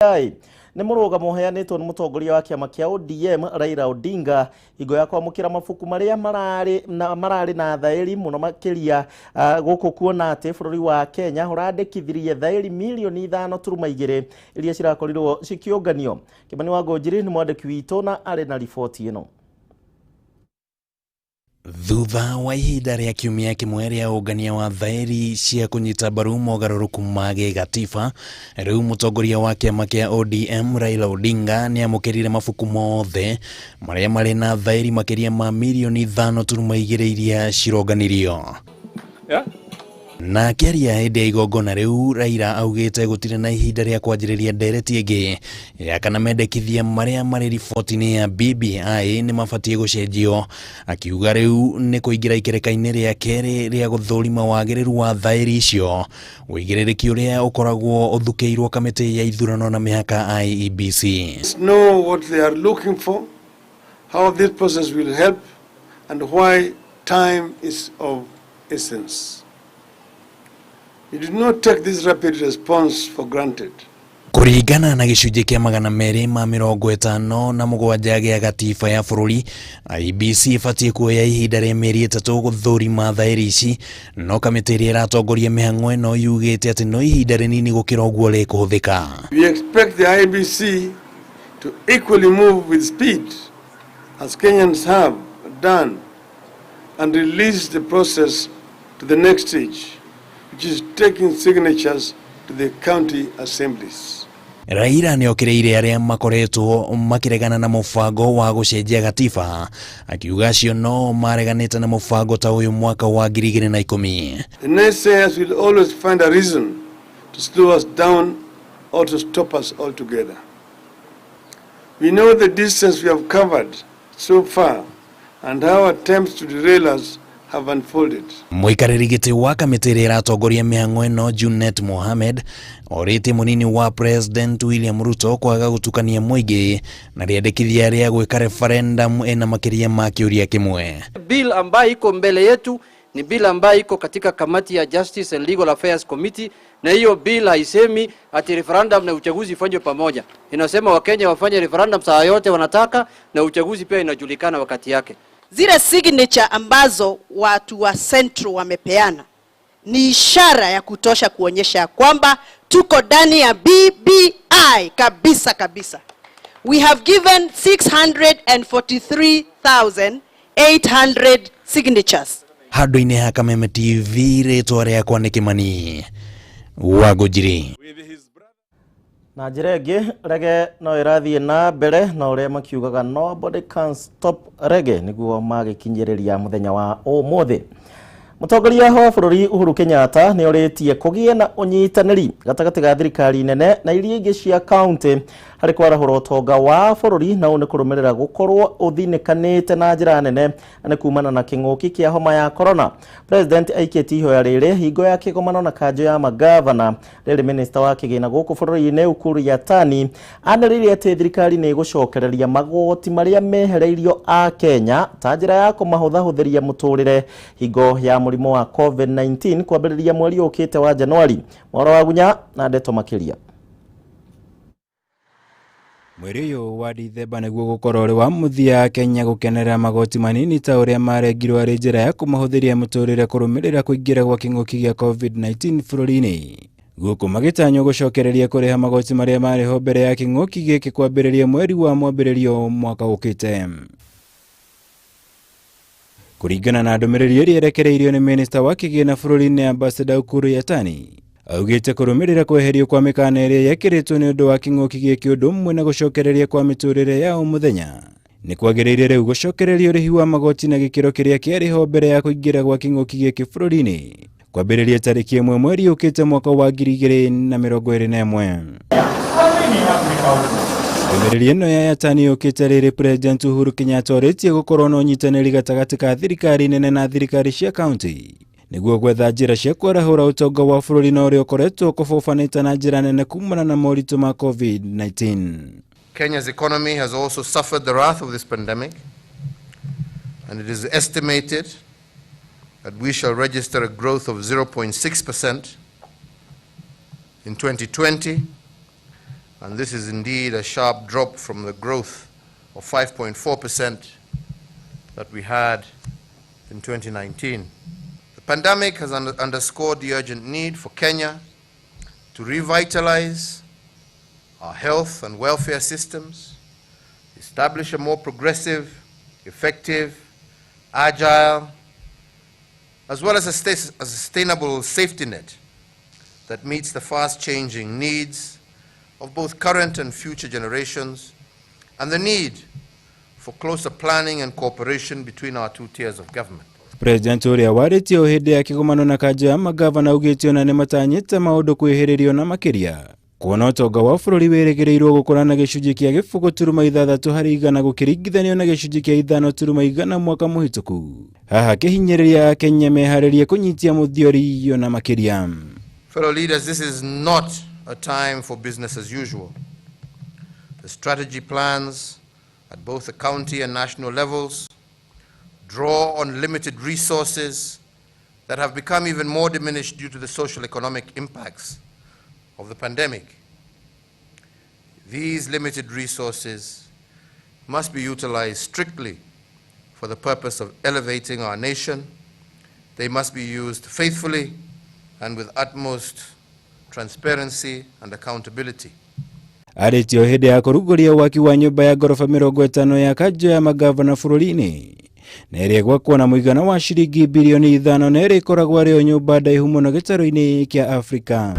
Nĩ mũrũgamo ũheanĩtwo nĩ mũtongoria wa kĩama kĩa ODM Raila Odinga hingo ya kwamũkĩra mabuku marĩa mararĩ na thaĩri mũno makĩria, gũkũ kuona atĩ bũrũri wa Kenya ũrandĩkithirie thaĩri mirioni 5.2 iria cirakorirwo cikĩũnganio. Kĩmani wa Ngũnjiri nĩ mwandĩki witũ na arĩ na riboti ĩno. Thutha wa ihinda rĩa kiumia kĩmwe rĩa ũngania wa thaĩri cia kũnyita mbaru mogarũrũku ma gĩgatiba, rĩu mũtongoria wa kĩama kĩa ODM Raila Odinga nĩ amũkĩrire mabuku mothe marĩa marĩ na thaĩri makĩria ma mirioni 5.2 iria cironganirio. Na akĩaria hĩndĩ ya igongona rĩu, Raila augĩte gũtirĩ na ihinda rĩa kwanjĩrĩria ndereti ĩngĩ ya kana mendekithia marĩa marĩ riboti-inĩ ya BBI nĩ mabatiĩ gũcenjio, akiuga rĩu nĩ kũingĩra ikereka-inĩ rĩa kerĩ rĩa gũthũrima wagĩrĩru wa thaĩri icio, ũigĩrĩrĩki ũrĩa ũkoragwo ũthukĩirwo kamĩtĩ ya ithurano na mĩhaka IEBC. Know what they are looking for, how this process will help, and why time is of essence. You did not take this rapid response for granted. Kũringana na gĩcunjĩ kĩa 257 gĩa gatiba ya bũrũri, IEBC ĩbatiĩ kuoya ihinda rĩa mĩeri 3 gũthũrima thaĩri ici, no kamĩtĩ ĩrĩa ĩratongoria mĩhang'o ĩno yugĩte atĩ no ihinda rĩnini gũkĩra ũguo rĩkũhũthĩka. We expect the IEBC to equally move with speed, as Kenyans have done, and release the process to the next stage, which is taking signatures to the county assemblies. Raila nĩ okĩrĩire arĩa makoretwo makĩregana na mũbango wa gũcenjia gatiba, akiuga acio no mareganĩte na mũbango ta ũyũ mwaka wa 2010. The naysayers will always find a reason to slow us down or to stop us altogether. We know the distance we have covered so far and how attempts to derail us have unfolded. Mũikarĩri gĩtĩ wa kamĩtĩ ĩrĩa ĩratongoria mĩhang'o ĩno Junet Mohamed orĩtie mũnini wa President William Ruto kwaga gũtukania mũingĩ na rĩendekithia rĩa gwĩka referendum ĩna makĩria ma kĩũria kĩmwe. Bill ambayo iko mbele yetu ni bill ambayo iko katika kamati ya Justice and Legal Affairs Committee, na hiyo bill haisemi ati referendum na uchaguzi ifanywe pamoja. Inasema Wakenya wafanye referendum saa yote wanataka, na uchaguzi pia inajulikana wakati yake. Zile signature ambazo watu wa Central wamepeana ni ishara ya kutosha kuonyesha ya kwamba tuko ndani ya BBI kabisa kabisa. We have given 643,800 signatures. Handũ-inĩ ha Kameme TV, rĩtwa rĩakwa nĩ Kĩmani Wangũnjiri. Na njĩra ĩngĩ, reggae no ĩrathiĩ na mbere na ũrĩa makiugaga "Nobody can stop reggae" nĩguo magĩkinyĩrĩria mũthenya wa ũmũthĩ. Mũtongoria wa bũrũri Uhuru Kenyatta nĩ orĩtie kũgĩe na ũnyitanĩri gatagatĩ ga thirikari nene na iria ingĩ cia kaunti harĩ kwarahũra ũtonga wa bũrũri, na ũũ nĩ kũrũmĩrĩra gũkorwo ũthinĩkanĩte na njĩra nene na nĩ kumana na kĩng'ũki kĩa homa ya corona. President aikĩtie ihoya rĩrĩ hingo ya kĩgomano na kanjũ ya magavana. Rĩrĩ minista wa kĩgĩna gũkũ bũrũri-inĩ Ukur Yatani anĩrĩire atĩ thirikari nĩ ĩgũcokereria magoti marĩa mehereirio a Kenya ta njĩra ya kũmahũthahũthĩria mũtũrĩre hingo ya mũrimũ wa COVID-19 kwambĩrĩria mweri ũkĩte wa Januari. Mwaro wa Gunya na ndeto makĩria. Mweri ũyũ wa Dithemba nĩguo gũkorwo ũrĩ wa mũthia Kenya gũkenerera magoti manini ta ũrĩa marengirwo arĩ njĩra ya kũmahũthĩria mũtũrĩre kũrũmĩrĩra kũingĩra gwa kĩng'ũki gĩa COVID-19 bũrũri-inĩ, gũkũ magĩtanywo gũcokereria kũrĩha magoti marĩa marĩ ho mbere ya kĩng'ũki gĩkĩ kwambĩrĩria mweri wa mwambĩrĩrio mwaka ũkĩte. Kũringana na ndũmĩrĩri ĩrĩa ĩrekereirio nĩ minista wa kĩgĩna bũrũri-inĩ Ambassador Ukur Yatani, augĩte kũrũmĩrĩra kweherio kwa mĩkana ĩrĩa yekĩrĩtwo nĩ ũndũ wa kĩng'ũki gĩkĩ ũndũ ũmwe na gũcokereria kwa mĩtũrĩre ya o mũthenya, nĩ kwagĩrĩire rĩu gũcokereria ũrĩhi wa magoti na gĩkĩro kĩrĩa kĩarĩ ho mbere ya kũingĩra gwa kĩng'ũki gĩkĩ bũrũri-inĩ kwambĩrĩria tarĩki 1 mweri ũkĩte mwaka wa 2021. Ndũmĩrĩri ĩno ya Yatani yũkĩte rĩrĩ President Uhuru Kenyatta orĩtie gũkorwo na ũnyitanĩri gatagatĩ ka thirikari nene na thirikari cia kaunti nĩguo gwetha njĩra cia kwarahũra ũtonga wa bũrũri na ũrĩa ũkoretwo kũbobanĩte na njĩra nene kumana na moritũ ma COVID-19. Kenya's economy has also suffered the wrath of this pandemic, and it is estimated that we shall register a growth of 0.6% in 2020 And this is indeed a sharp drop from the growth of 5.4% that we had in 2019. The pandemic has underscored the urgent need for Kenya to revitalize our health and welfare systems, establish a more progressive, effective, agile, as well as a sustainable safety net that meets the fast-changing needs of both current and future generations, and the need for closer planning and cooperation between our two tiers of government. President ũrĩa warĩtie o hĩndĩ ya kĩgomano na kanjũ ya magavana augĩte ona nĩmatanyĩte maũndũ kwĩhĩrĩrio na makĩria kuona ũtonga wa bũrũri wĩrĩgĩrĩirwo gũkũra na gĩcunjĩ kĩa 0.6 harĩ igana gũkĩringithanio na gĩcunjĩ kĩa 5.1 mwaka mũhĩtũku. Haha akĩhinyĩrĩria Akenya meharĩrie kũnyitia mũthiori na makĩria. Fellow leaders, this is not a time for business as usual. The strategy plans at both the county and national levels draw on limited resources that have become even more diminished due to the social economic impacts of the pandemic. These limited resources must be utilized strictly for the purpose of elevating our nation. They must be used faithfully and with utmost transparency and accountability. Arĩtie o hĩndĩ ya kũrugũria waki wa nyũmba ya ngoroba 50 ya kanjũ ya magavana bũrũri-inĩ na ĩrĩa ĩgwakwo na mũigana wa ciringi bilioni 5 na ĩrĩa ĩkoragwo arĩ yo nyũmba ndaihu mũno gĩtarũ-inĩ kĩa Afrika.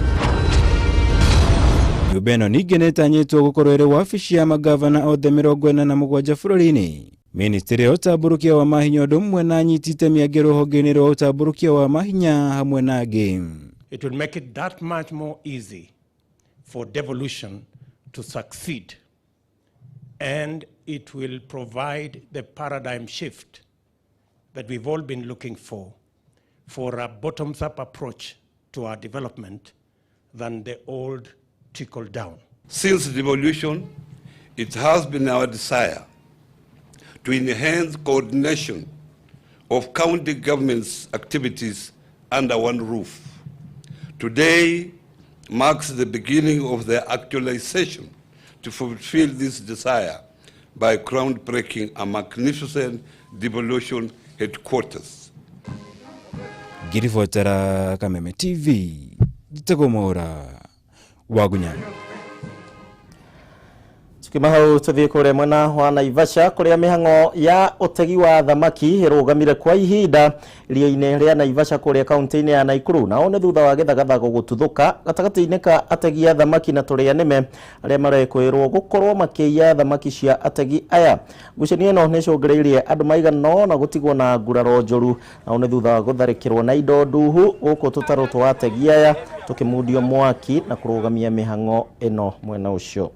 Nyũmba ĩno ningĩ nĩĩtanyĩtwo gũkorwo ĩrĩ wabici ya magavana othe 47 bũrũri-inĩ. Ministry ya ũtambũrũkia wa mahinya ũndũ ũmwe na anyiti itemi angĩ rũhonge-inĩ rwa ũtambũrũkia wa mahinya hamwe na angĩ. It will make it that much more easy for devolution to succeed, and it will provide the paradigm shift that we've all been looking for a bottoms-up approach to our development than the old trickle-down. Since devolution, it has been our desire to enhance coordination of county government's activities under one roof. Today marks the beginning of the actualization to fulfill this desire by groundbreaking a magnificent devolution headquarters. Ngiribotera Kameme TV, njĩtagwo Mwaũra wa Gunya. Tukima hau tuthie kuria mwena wa Naivasha kuria mihango ya utegi wa thamaki irugamire kwa ihinda iria-inĩ rĩa Naivasha kuria kaunti-inĩ ya Nakuru nao nĩ thutha wa gĩthagathago gũtuthũka gatagatĩ-inĩ ka ategi a thamaki na tũrĩa nĩme arĩa marekwĩrwo gũkorwo makĩiya thamaki cia ategi aya. Ngucanio ĩno nĩ ĩcũngĩrĩirie andũ maigana ũna gũtigwo na nguraro njũru nao nĩ thutha wa gũtharĩkĩrwo na indo nduhu gũkũ tũtarũ twa ategi aya tũkĩmundio mwaki na kũrũgamia mĩhang'o ĩno mwena ũcio.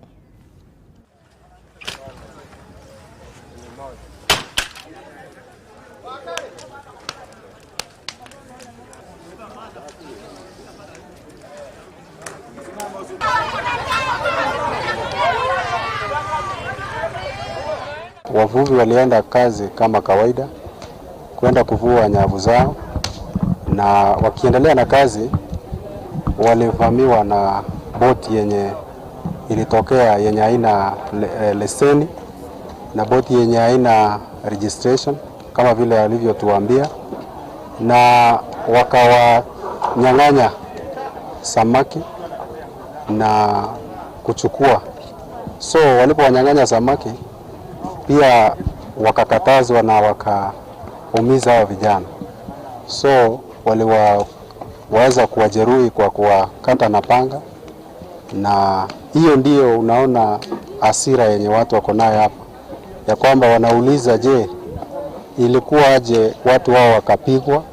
Wavuvi walienda kazi kama kawaida kwenda kuvua nyavu zao, na wakiendelea na kazi walivamiwa na boti yenye ilitokea yenye haina leseni na boti yenye haina registration kama vile walivyotuambia, na wakawanyang'anya samaki na kuchukua. So walipowanyang'anya samaki pia wakakatazwa na wakaumiza hao vijana. So waliwaweza kuwajeruhi kwa kuwakata na panga, na hiyo ndio unaona hasira yenye watu wako nayo hapa, ya kwamba wanauliza je, ilikuwa aje watu wao wakapigwa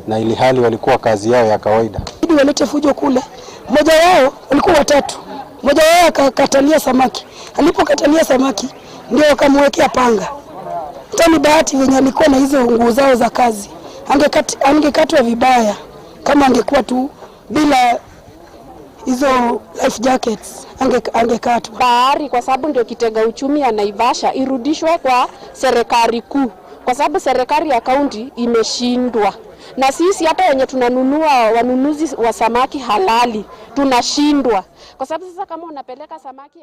na ili hali walikuwa kazi yao ya kawaida. Ili walete fujo kule, mmoja wao walikuwa watatu, mmoja wao akakatalia samaki. Alipokatalia samaki ndio wakamwekea panga. Hata ni bahati venye alikuwa na hizo nguo zao za kazi, angekatwa vibaya kama angekuwa tu bila hizo life jackets, angekatwa. Bahari kwa sababu ndio kitega uchumi ya Naivasha irudishwe kwa serikali kuu, kwa sababu serikali ya kaunti imeshindwa. Na sisi hata wenye tunanunua, wanunuzi wa samaki halali, Tunashindwa kwa sababu sasa kama unapeleka samaki 1000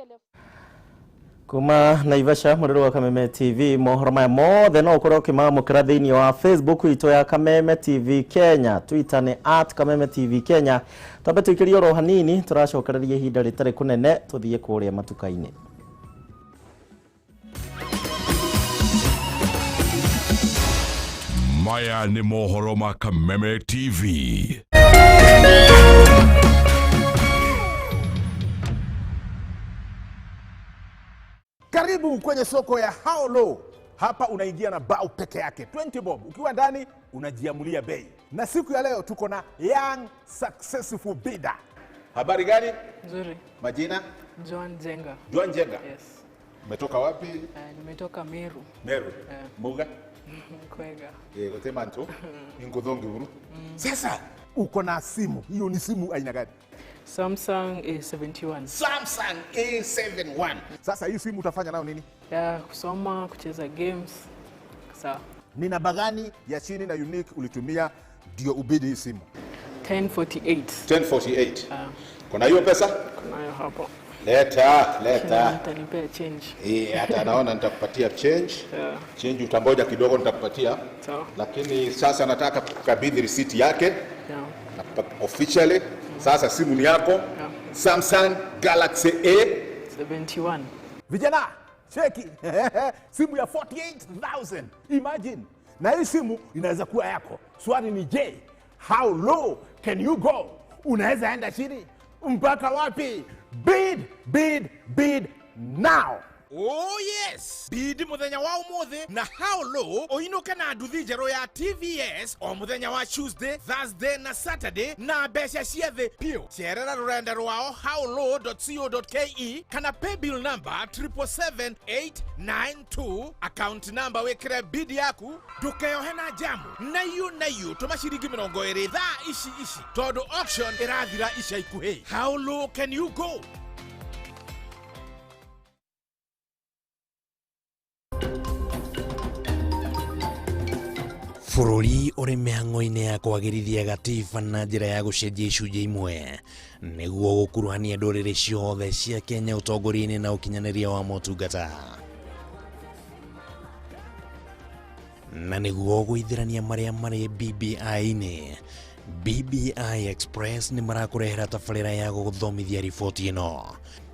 Kuma Naivasha muriro wa Kameme TV mohoro maya mothe no ukorwo ukimamukira thiini wa Facebook itu ya Kameme TV Kenya, Twitter ni @KamemeTV Kenya. Twambe tuikirie oro hanini turacokereria ihinda ritari kunene tuthie kuria matuka-ini. Maya ni mohoro ma Kameme TV. Karibu kwenye soko ya How Low. Hapa unaingia na bao peke yake 20 bob. Ukiwa ndani unajiamulia bei. Na siku ya leo tuko na young successful bidder. Habari gani? Nzuri. Majina? Joan Jenga. Joan Jenga. Yes. Umetoka wapi? Nimetoka Meru. Meru. Muga? Kwega. Gotema nto. Ingothongi buru. Sasa uko na simu. Hiyo ni simu aina gani? Samsung A71. Samsung A71. Sasa hii simu utafanya nayo nini? Ya kusoma, kucheza games. Sawa. Ni namba gani ya chini na unique ulitumia ndio ubidi hii simu? 1048. 1048. Kuna hiyo pesa? Kunayo hapo. Leta, leta. Utanipea change. Hata naona nitakupatia change. Yeah. Change utangoja kidogo nitakupatia. Sawa. Lakini sasa nataka kukabidhi receipt yake. Yeah. Officially. Sasa simu ni yako. Yeah. Samsung Galaxy A71. Vijana, cheki. Simu ya 48,000. Imagine. Na hii simu inaweza kuwa yako. Swali ni je, how low can you go? Unaweza enda chini mpaka wapi? Bid, bid, bid now. Oh yes, bid muthenya wa umuthi na How Low uinuke na nduthi njeru ya TVS o muthenya wa Tuesday, Thursday na Saturday na mbeca cia thi piu. Cerera rurenda rwao howlow.co.ke kana paybill number 777892, account number wikire bid yaku, ndukeyohe na jamu na iu tuma ciringi 20 thaa ici ici tondu auction irathira ica ikuhi. How low can you go? Bũrũri ũrĩ mĩhang'o-inĩ ya kwagĩrithia gatiba na njĩra ya gũcenjia icunjĩ imwe nĩguo gũkuruhania ndũrĩrĩ ciothe cia Kenya ũtongoria-inĩ na ũkinyanĩria wa motungata, na nĩguo gũithĩrania marĩa marĩ BBI-inĩ. BBI Express nĩ marakũrehera tabarĩra ya gũgũthomithia riboti ĩno.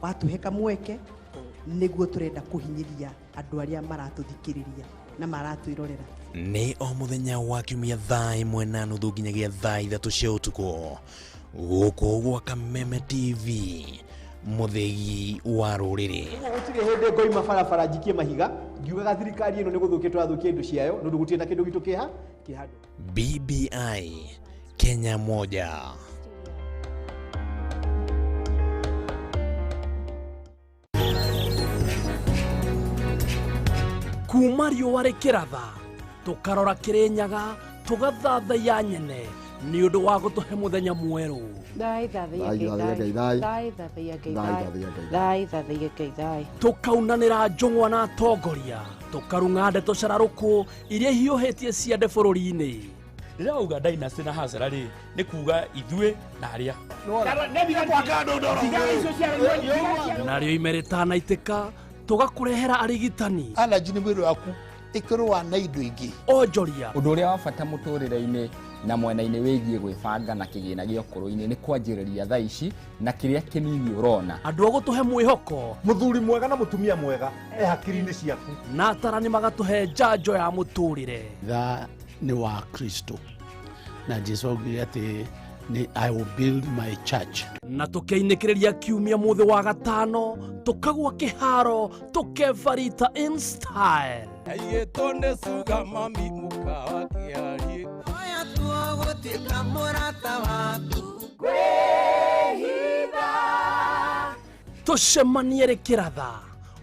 Watuhe kamweke nĩguo tũrenda kũhinyĩria andũ arĩa maratũthikĩrĩria na maratwĩrorera. Nĩ o mũthenya wa kiumia thaa 1:30 nginyagia thaa 3 cia ũtukũ gũkũ gwa Kameme TV, mũthĩgi wa rũrĩrĩ. Gũtirĩ hĩndĩ ngoima barabara njikie mahiga ngiugaga thirikari ĩno nĩ gũthũkia tũrathũkia indo ciayo nĩ ũndũ gũtirĩ na kĩndũ gitũ kĩha kĩhandũ. BBI Kenya moja. Kuma riũa rĩkĩratha tũkarora Kĩrĩnyaga tũgathathaiya nyene nĩ ũndũ wa gũtũhe mũthenya mwerũ. Tũkaunanĩra njũng'wa na atongoria, tũkarung'a ndeto cararũkũ iria ihiũhĩtie ciande bũrũri-inĩ. Ndĩrauga dynasty na hasara rĩ nĩ kuga ithuĩ na arĩa narĩo ime rĩtanaitĩka tũgakũrehera arigitani. Allergy nĩ mwĩrĩ waku ĩkĩrũa na indo ingĩ. Onjoria. Ũndũ ũrĩa wa bata mũtũrĩre-inĩ na mwena-inĩ wĩgiĩ gwĩbanga na kĩgĩna gĩa ũkũrũ-inĩ nĩ kwanjĩrĩria thaa ici na kĩrĩa kĩnini ũrona. Andũ a gũtũhe mwĩhoko. Mũthuri mwega na mũtumia mwega e hakiri-inĩ ciaku. Na atarani magatũhe njanjo ya mũtũrĩre. Thaa nĩ wa Kristo na Jesu augire atĩ ni I will build my church. Na tukeinĩkĩrĩria kiumia mũthĩ wa gatano tukagwa kĩharo tukebarita in style. Aigĩtwo nĩ cuga mami mũkawa kĩarie. Oya tuo gũtuĩka mũrata waku. Kwĩhitha. Tũcemanie rĩkĩratha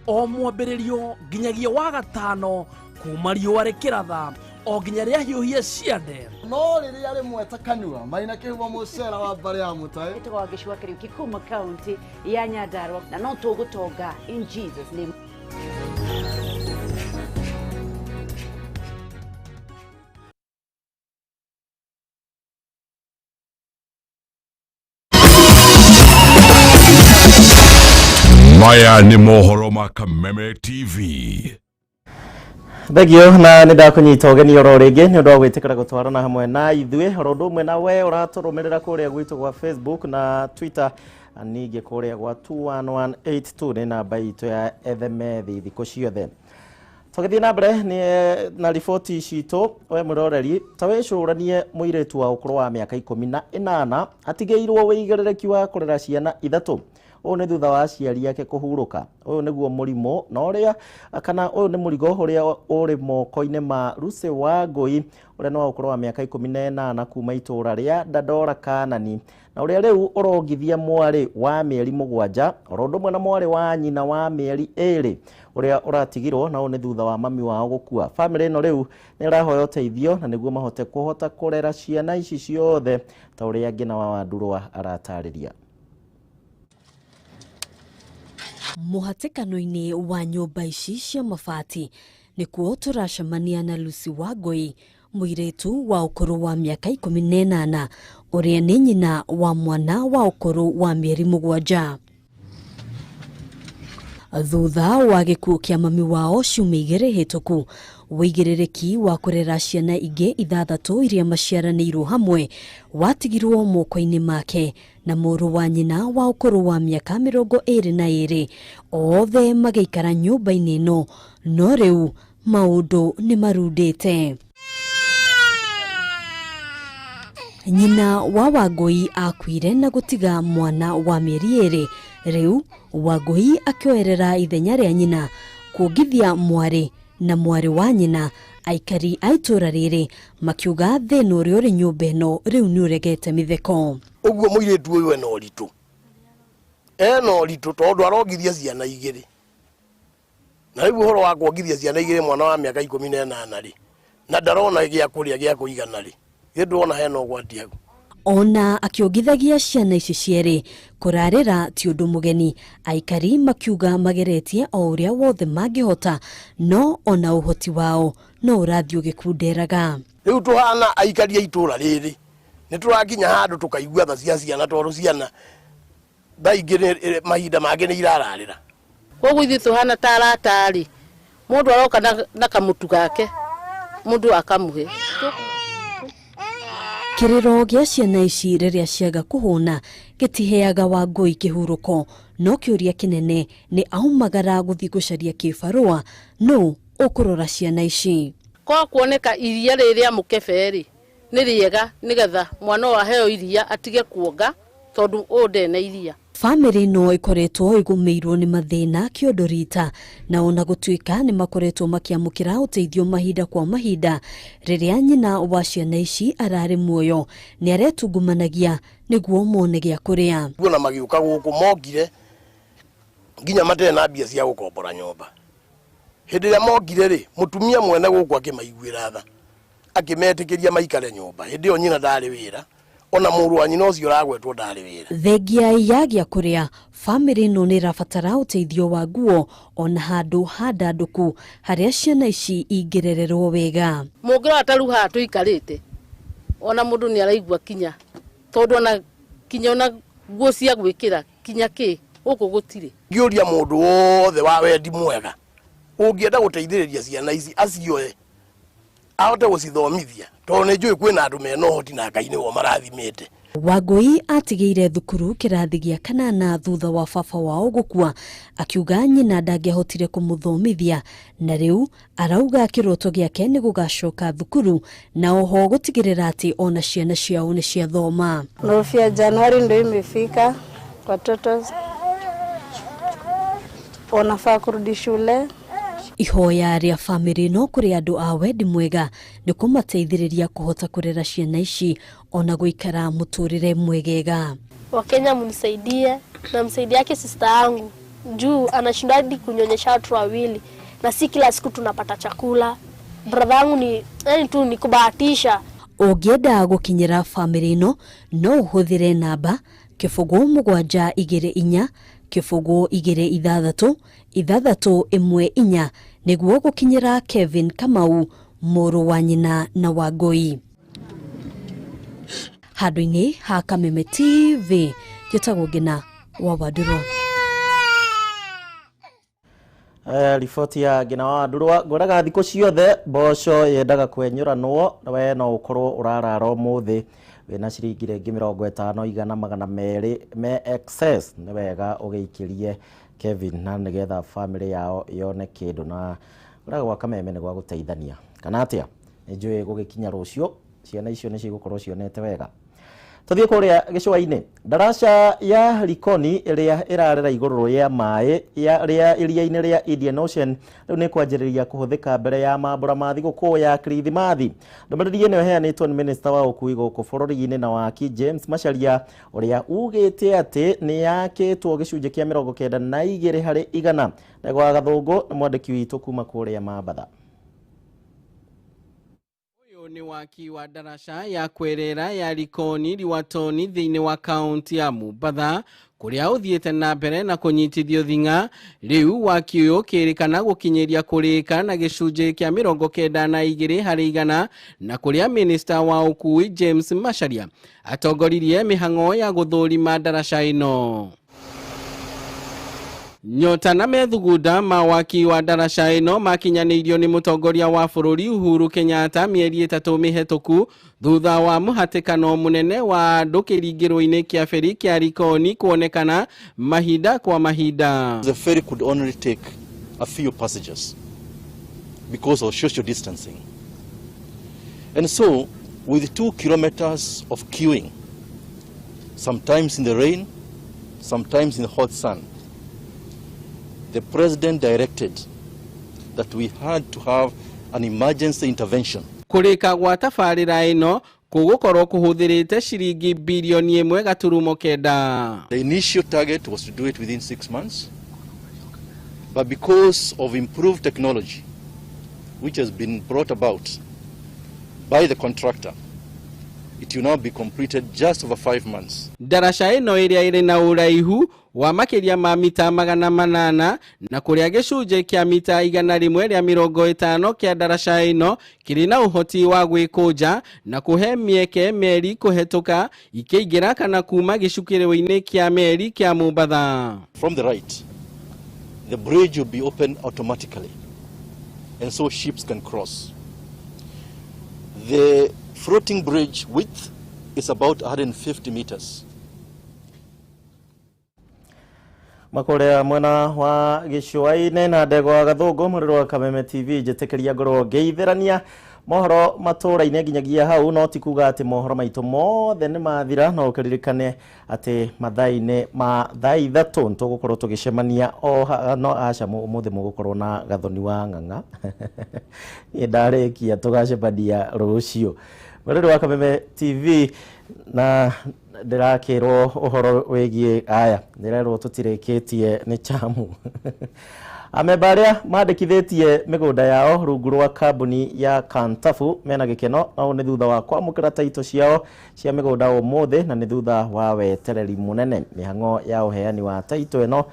o mwambĩrĩrio nginyagia wa gatano kuma riũa rĩkĩratha o nginya rĩahiũhie ciande. No rĩrĩa rĩmwe ta kanua maina kĩhumo mũcera wa mbarĩ ya mũtaĩ. Ĩtagwo Wangeci wa Kariuki kuma kaunti ya Nyandarua na no tũgũtonga in Jesus name. Maya nĩ mohoro ma Kameme TV. Thengio na nĩ ndakunyita ũgeni oro rĩngĩ nĩ ũndũ wa gwĩtĩkĩra gũtwarana hamwe na ithuĩ oro ũndũ ũmwe na we ũratũrũmĩrĩra kũrĩa gwitũ gwa Facebook na Twitter ningĩ kũrĩa gwa 21182 nĩ namba itũ ya ethemethi thikũ ciothe. Tũgĩthiĩ na mbere nĩ na riboti citũ, we mwĩroreri ta wĩcũranie mũirĩtu wa ũkũrũ wa mĩaka 18 atigĩirwo wĩigĩrĩrĩki wa kũrera ciana 3. Ũyũ nĩ thutha wa aciari ake kũhurũka. Ũyũ nĩguo mũrimũ na ũrĩa kana ũyũ nĩ mũrigo ũrĩa ũrĩ moko-inĩ ma Lucy Wangũi ũrĩa nĩ wa ũkũrũ wa mĩaka 18 kuma itũũra rĩa Dandora Kanani na ũrĩa rĩu ũrongithia mwarĩ wa mĩeri 7 oro ũndũ ũmwe na mwarĩ wa nyina wa mĩeri 2 ũrĩa ũratigirwo na ũyũ nĩ thutha wa mami wao gũkua. Famĩlĩ ĩno rĩu nĩ ĩrahoya ũteithio na nĩguo mahote kũhota kũrera ciana ici ciothe ta ũrĩa Ngina wa Wandurwa aratarĩria. Mũhatĩkano-inĩ wa nyũmba ici cia mabati nĩkuo tũracemania na Lucy Wangũi, mũirĩtu wa ũkũrũ wa mĩaka 18 ũrĩa nĩ nyina wa mwana wa ũkũrũ wa mĩeri 7. Thutha wa gĩkuũ kĩa mami wao ciumia 2 hĩtũku, wĩigĩrĩrĩki wa kũrera ciana ingĩ 6 iria maciaranĩirwo hamwe watigirwo moko-inĩ make na mũrũ wa nyina wa ũkũrũ wa mĩaka 22, othe magĩikara nyũmba-inĩ ĩno, no rĩu maũndũ nĩ marundĩte. Nyina wa Wangũi akuire na gũtiga mwana wa mĩeri 2. Rĩu Wangũi akĩoerera ithenya rĩa nyina kuongithia mwarĩ na mwarĩ wa nyina. Aikari a itũũra rĩrĩ makiuga thĩna ũrĩa ũrĩ nyũmba ĩno rĩu nĩ ũregete mĩtheko. Ũguo mũirĩtu ũyũ ena ũritũ, ena ũritũ tondũ arongithia ciana 2, na rĩu ũhoro wa kuongithia ciana 2 mwana wa mĩaka 18 rĩ, na ndarona gĩa kũrĩa gĩa kũigana rĩ, ndona hena ũgwati hau. Ona akiongithagia ciana ici cierĩ kũrarĩra ti ũndũ mũgeni, aikari makiuga mageretie o ũrĩa wothe mangĩhota, no ona ũhoti wao no ũrathiĩ ũgĩkunderaga. Rĩu tũhana aikari a itũũra rĩrĩ nĩ tũrakinya handũ tũkaigua tha cia ciana tondũ ciana thaa ingĩ mahinda mangĩ nĩ irararĩra. Koguo ithuĩ tũhana ta arata rĩ, mũndũ aroka na kamũtu gake, mũndũ akamũhe. Kĩrĩro gĩa ciana ici rĩrĩa ciaga kũhũna gĩtiheaga Wangũi kĩhurũko, no kĩũria kĩnene nĩ aumagara gũthiĩ gũcaria kĩbarũa nũ ũkũrora ciana ici. Kwa kuoneka iria rĩrĩ rĩa mũkebe rĩ nĩ rĩega nĩgetha mwana ũyũ aheo iria atige kuonga tondũ ũyũ ndena iria. Famĩlĩ ĩno ĩkoretwo ĩgũmĩirwo nĩ mathĩna kĩondo rita, na ona gũtuĩka nĩ makoretwo makĩamũkĩra ũteithio mahinda kwa mahinda, rĩrĩa nyina wa ciana ici ararĩ muoyo nĩ aretungumanagia nĩguo mone gĩa kũrĩa. Ona magĩũka gũkũ mokire nginya matarĩ na mbia cia gũkombora nyũmba. Hĩndĩ ĩrĩa mokire rĩ, mũtumia mwene gũkũ akĩmaiguĩra tha, akĩmetĩkĩria maikare nyũmba. Hĩndĩ ĩyo nyina ndarĩ wĩra, ona mũrũ wa nyina ũcio ũragwetwo ndarĩ wĩra. Thengia ya gĩa kũrĩa, famĩlĩ ĩno nĩ ĩrabatara ũteithio wa nguo ona handũ handandũku harĩa ciana ici ingĩrererwo wega. Mũngĩrora ta rĩu haha tũikarĩte, ona mũndũ nĩ araigua kinya, tondũ ona kinya ona nguo cia gwĩkĩra kinya kĩ gũkũ gũtirĩ. Ngĩũria mũndũ wothe wa wendi mwega ũngĩenda gũteithĩrĩria ciana ici acioe ahote gũcithomithia, tondũ nĩ njũĩ kwĩna andũ mena ũhoti na Ngai nĩwe marathimĩte. Wangũi atigĩire thukuru kĩrathi gĩa 8 thutha wa baba wao gũkua, akiuga nyina ndangĩahotire kũmũthomithia, na rĩu arauga kĩroto gĩake nĩ gũgacoka thukuru na oho gũtigĩrĩra atĩ ona ciana ciao nĩ ciathoma. Nofia Januari ndio imefika, watoto wanafaa kurudi shule. Ihoya rĩa famĩlĩ no kũrĩ andũ a wendi mwega nĩ kũmateithĩrĩria kũhota kũrera ciana ici ona gũikara mũtũrĩre mwegega. Wakenya mnisaidie na msaidie yake sister yangu juu anashinda hadi kunyonyesha watu wawili na si kila siku tunapata chakula. Brother yangu ni yani tu ni kubahatisha. Ũngĩenda gũkinyĩra famĩlĩ ĩno no ũhũthĩre namba 0 7 2 4 0 6 6 1 4 nĩguo gũkinyĩra Kevin Kamau mũrũ wa nyina na Wangũi. Handũ-inĩ ha Kameme TV, njĩtagwo Ngina wa Wandũrũ. Riboti ya ngina wa ndurwa ngwĩraga thikũ ciothe mboco yendaga kwenyũranwo we no ũkorwo ũrarara ũmũthĩ wĩna ciringi rĩngĩ 50 igana 200 me excess nĩ wega ũgĩikĩrie Kevin na nĩgetha family yao yone kĩndũ na ngwĩraga gwa kameme nĩ gwa gũteithania kana atĩa nĩ njũĩ gũgĩkinya rũciũ ciana icio nĩ cigũkorwo cionete wega. Tuthiĩ kũrĩa gĩcũa-inĩ ndaraca ya Likoni ĩrĩa ĩrarera igũrũ rĩa maĩ rĩa iria-inĩ rĩa Indian Ocean rĩu nĩ kwanjĩrĩria kũhũthĩka mbere ya mambũra ma thigũkũ ya Kirithimathi. Ndũmĩrĩri ĩno ĩheanĩtwo nĩ minista wa ũkui gũkũ bũrũri-inĩ na waki James Macharia ũrĩa ugĩte atĩ nĩ yakĩtwo gĩcunjĩ kĩa 92 harĩ igana. Ndegwa wa Gathũngũ nĩ mwandĩki witũ kuma kũrĩa Mambatha. Nĩ waki wa ndaraca ya kwerera ya Likoni Liwatoni thĩinĩ wa kaunti ya Mombatha kũrĩa ũthiĩte na mbere na kũnyitithio thing'a. Rĩu waki ũyũ ũkĩrĩkana gũkinyĩria kũrĩka na gĩcunjĩ kĩa 92 harĩ igana na kũrĩa minista wa ũkui James Macharia atongoririe mĩhang'o ya gũthũrima ndaraca ĩno. Nyota na methugunda ma waki wa ndaraca ĩno makinyanĩirio nĩ mũtongoria wa bũrũri Uhuru Kenyatta mĩeri 3 mĩhetũku thutha wa mũhatĩkano mũnene wa andũ kĩringĩro-inĩ kĩa feri kĩa Likoni kuonekana mahinda kwa mahinda. The ferry could only take a few passengers because of social distancing. And so, with 2 kilometers of queuing, sometimes in the rain, sometimes in the hot sun, the president directed that we had to have an emergency intervention. Kũrĩka gwa tabarĩra ĩno kũgũkorwo kũhũthĩrĩte ciringi bilioni 1.9. The initial target was to do it within 6 months, but because of improved technology, which has been brought about by the contractor, it will now be completed just over 5 months. Ndaraca ĩno ĩrĩa ĩrĩ na ũraihu wa makĩria ma mita 800 na kũrĩa gĩcunjĩ kĩa mita 150 kĩa ndaraca ĩno kĩrĩ na ũhoti wa gwĩkũnja na kũhe mĩeke meri kũhetũka ikĩingĩra kana kuma gĩcukĩro-inĩ kĩa meri kĩa Mombatha. From the right, the bridge will be open automatically, and so ships can cross. The floating bridge width is about 150 meters. Makorea mwena wa gĩcũa-inĩ na ndegwa Gathũngũ mũrĩro wa Kameme TV njĩtĩkĩria ngorwo ngĩithĩrania mohoro matũra-inĩ nginyagia hau no ti kuga atĩ mohoro maitũ mothe nĩ mathira no ũkĩririkane atĩ mathaa-inĩ ma thaa 3 nĩtũgũkorwo tũgĩcemania o no aca ũmũthĩ mũgũkorwo na Gathoni wa Ng'ang'a niĩ ndarĩkia tũgacemania rũciũ. Mũrĩro wa Kameme TV na ndĩrakĩrwo ũhoro wĩgiĩ aya ndĩrerwo tũtirĩkĩtie nĩ chamu. Amemba arĩa mandĩkithĩtie mĩgũnda yao rungu rwa kambuni ya Kantafu mena gĩkeno na ũũ nĩ thutha wa kwamũkĩra taito ciao cia mĩgũnda ũmũthĩ na nĩ thutha wa wetereri mũnene. Mĩhang'o ya ũheani wa taito ĩno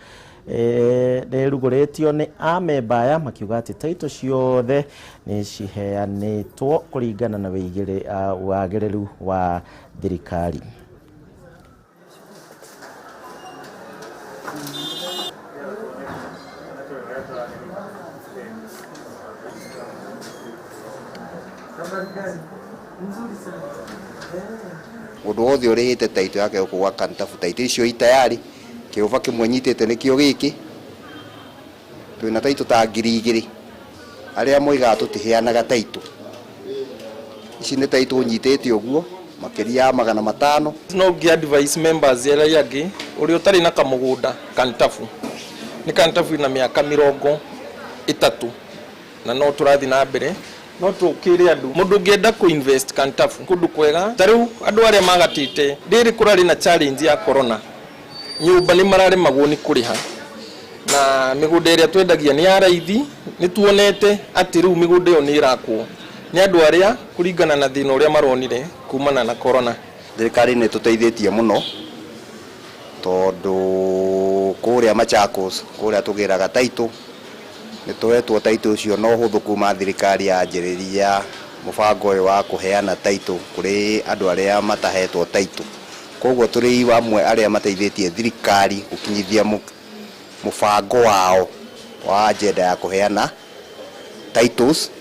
nĩ ĩrugũrĩtio nĩ amemba aya makiuga atĩ taito ciothe nĩ ciheanĩtwo kũringana na wagĩrĩru wa thirikari. Mundu wothe urihite taito yake guku gwa Kantafu taito icio itayari kiuba kimwe nyitite nikio giki twina taito ta 2000 aria moigaga tutiheanaga taito ici ni taito nyitite uguo makiria ya 500. No ngi advice members aria angi uria utari na kamugunda Kantafu ni Kantafu ina miaka 30 na no turathi na mbere no tukire andu mundu ungienda ku invest Kantafu kundu kwega ta riu andu aria magatite riri kurari na challenge ya corona nyumba ni mararemagwo ni kuriha na migunda iria twendagia ni ya raithi ni tuonete ati riu migunda iyo ni irakwo ni andu aria kuringana na thina uria maronire kumana na corona. Thirikari ni tuteithitie muno tondu kuria Machakos kuria tugiraga taito nĩ tũhetwo taito ũcio no ũhũthũ kuma thirikari yanjĩrĩria mũbango ũyũ wa kũheana taito kũrĩ andũ arĩa matahetwo taito. Koguo tũrĩ amwe arĩa mateithĩtie thirikari gũkinyithia mũbango wao Wa agenda ya kuheana titles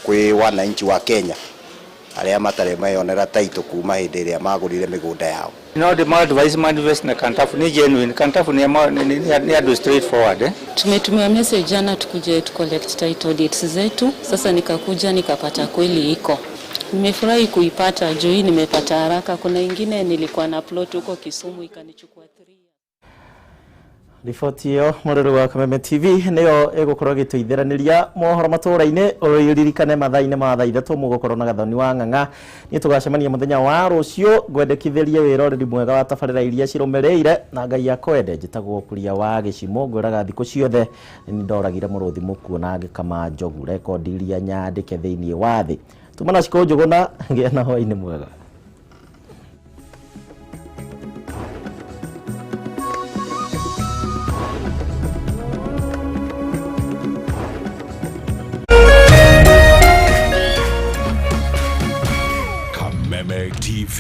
kwi wananchi wa Kenya aria matarĩ meyonera title kuma hĩndĩ ĩrĩa magũrire mĩgũnda yao. No the advice manifest na Kantafu ni genuine. Kantafu ni ni andũ straightforward, eh? Tumetumia message jana tukuje tu collect title deeds zetu. Sasa nikakuja nikapata kweli iko. Nimefurahi kuipata juu hii nimepata haraka. Kuna ingine nilikuwa na plot huko Kisumu ikanichukua. Riboti ĩyo mũrĩrĩ wa Kameme TV nĩyo ĩgũkorwo ĩgĩtũithĩranĩria mohoro matũra-inĩ. Ũririkane mathaa-inĩ ma thaa 3 mũgũkorwo na Gathoni wa Ng'ang'a. Niĩ tũgacemania mũthenya wa rũciũ, ngwendekithĩrie wĩroreri mwega wa tabarĩra iria cirũmĩrĩire, na Ngai akwende. Njĩtagwo Kuria wa Gĩcimo, ngwĩraga thikũ ciothe nĩ ndoragire mũrũthi mũkuo na ngĩkama njogu, rekondi iria nyandĩke thĩinĩ wa thĩ. Tuma na Cikũ Njũgũna, ngĩa na hwaĩ-inĩ mwega. Kameme TV.